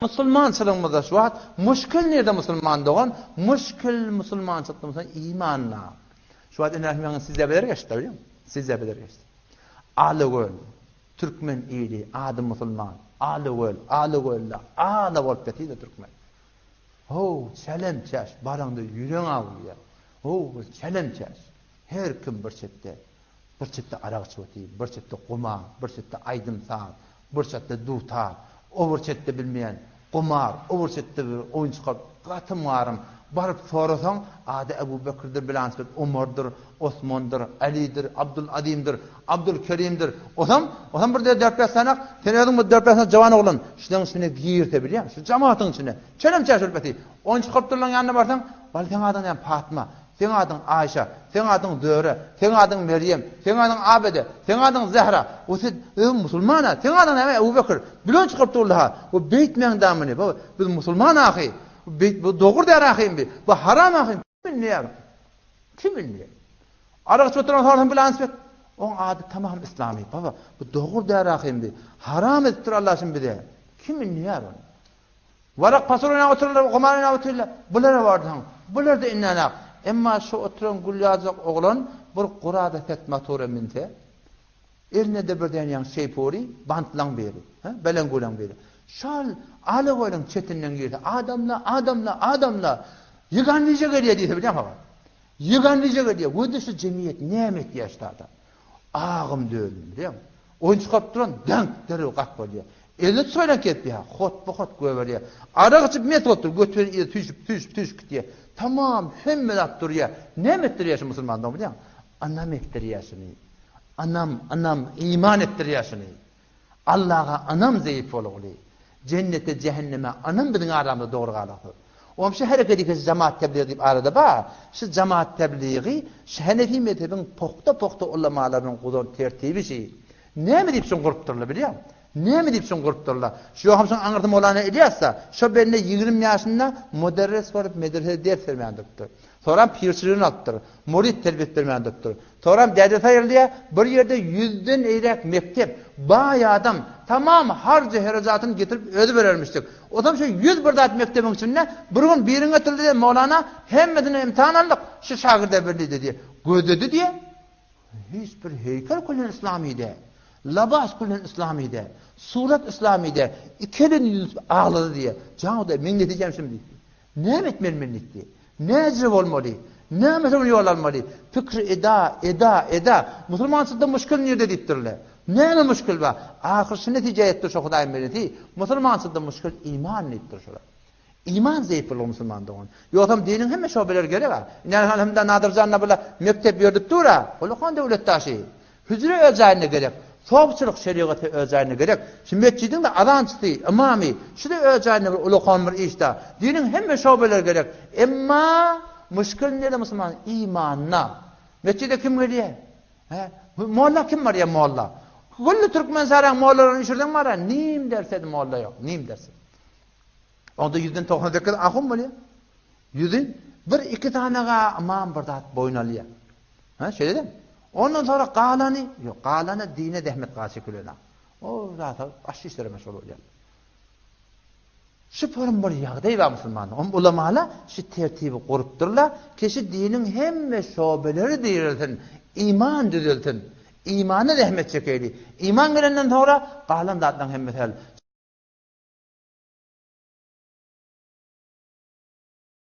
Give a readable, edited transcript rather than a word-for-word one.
Musulmançylygymyzda şu wagt muşkil nirde musulman dogan muşkil musulmançylykda musulman imanda. Şu wagt ine meň sizde geçdi bilýäňmi? Sizde geçdi. Alagöl türkmen ili ady musulman. Alagöl, Alagölde ala bolup ýatyr türkmen. How, çelem çäş, baraňda ýüreň agyrýar. How, bir çelem çäş. Her kim bir çetde. Bir çetde arak içip otyr, bir çetde gumar, bir çetde aýdym-saz, bir çetde dutar, o bir çetde bilmeýän gumar, o bir çetde bir oýun çykaryp, gatym-garym. Baryp sorasaň, ady Ebu Bekirdir, bilansbet Omardyr, Osmandyr, Alidir, Abdul Azimdir, Abdul Kerimdir. Osam, osam bir dört-bäş sanak, sen özüň bir dört-bäş sany jawan oglan, şulaň içine girse bilýäň, şu jamatyň içine, çelem-çäş bolup ýatyr. Oýun çykaryp durlaň ýanyna barsaň, Bal seň adyň näme, Patma. Seň adyň Aýşa, seň adyň Zöhre, seň adyň Merýem, seň adyň Abede, seň adyň Zähra. O siz özüň musulman-a, seň adyň näme, Ebu Bekir. Bilen çykyp durly-ha. Bu beýtmäň damyny. Bu biz musulman ahy. Bu beýt bu dogry däl ahym bi. Bu haram ahym. Kim bilýär? Kim bilýär? Arak içip oturan sorasaň bilen ansbet. Oň ady tamam islamy. Baba, bu dogry däl ahym bi. Haram edipdir Allah şuny bize. Kim bilýär ony? Warak pasyr oýnap otyrlar, gumar oýnap otyrlar. Bulara barsaň, bular-da inänak. Emma şu oturan gül ýaljak oglan bir gurada set motora münse, eline-de bir däne ýaňy şeýpury, bantlaň biri, hä, belengulaň biri. Şol Alagölüň çetinden girse, adamla, adamla, adamla, ýygan nije gelýär diýse bilýäňmi habar? Ýygan nije gelýär. Gözi şu jemgyýet näme etýär şu zada? Agym döndüm, bilýäňmi? Oýun çykaryp duran daňk derrew gap bolýar. Eline tutup kesýär, hotba-hot göberýär. Arak içip mes bolup dur, götüni yza süýşüp, süýşüp, süýşüp gitýär. Tamam, hemme zat durýar. Näme etdirýär şu musulman dogan bilýäňmi? Ynam etdirýär şuny. Ynam, ynam, iman etdirýär şuny. Allaha ynam zeýif bolguly. Jennete, jähenneme ynam biziň aramyzda dogry galaksyz. Oňam şu hereketi ki jamaat tebligy diýip arada bar. Şu jamaat tebligy şu Henefi mezhebiň pugta-pugta ulamalarynyň guzan tertibi şi. Näme diýip şuny gurupdyrlar bilýäňmi? Näme diýip şuny gurupdyrlar? Şu ýoham şoň aňyrsy Mowlana Ilýas-da. Şo bende 20 ýaşynda muderris bolup medresede ders bermän durupdyr. Soram pirçiligini alypdyr. Murid terbiýesi bermän durupdyr. Soram dädesi aýrylýar, bir ýerde ýüzden eýräk mekdep, baý adam, tamam harjy-herajatyny getirip özi berermişdik. Ozam şu 101 zat mekdebiň içinde bir gün birini getirdi diýe, Mowlana, hemmesinden imtihan aldyk, şu şagirde birlidi diýe. Gözledi diýe. Hiç bir heýkel küllen islamy däl. Labas küllen islamy däl. Surat islamy däl. Iki elini ýüzüp aglady diýe. Jan Hudaý, meň netijäm şum diýdi. Näme etmeli men diýdi. Näce bolmaly? Näme soň ýol almaly? Pikir eda, eda, eda. Musulmançylykda muşkil nirde diýipdirler. Näme muşkil bar? Ahyr şu netijä ýetdi şo Hudaýyň bendesi. Musulmançylykda muşkil iman diýipdir şolar. Iman zeýip bolgy musulman dogan. Ýogsam diniň hemme şobeleri gerek-a. Ine alhamdulillah Nadyrjan da bula mekdep ýördüp dur-a. Ullakan döwlet daşy. Hüjre öz jaýynda gerek. Sopçylyk şerigaty öz jaýynda gerek. Şu metjidiň-de azançysy, ymamy, şu-da öz jaýynda bir ulakan bir iş-da. Diniň hemme şobeleri gerek. Emma muşkil nirede musulman? Imanda. Metjide kim gelýär? Hä? Molla kim barýar molla? Gülli Türkmenistanyň mollalaryny üýşürseň bar-a, nim dersedi molla ýok, nim derse. Onda ýüzden 98 ahun bolýar. Ýüzi bir iki sanaga ymam bir zat boýun alýar. Ha, şeýle Ondan sonra galany, ýok, galany dine zähmet gaçy külena. O zata başga işlere meşgul bolýar. Şu form bir ýagdaý bar musulmanda. Om ulamala şu tertibi gurupdyrlar, keşi diniň hemme şobeleri dirilsin, iman düzelsin. Imana zähmet çekeli. Iman gelenden sonra galan zatlaryň hemmesi hal.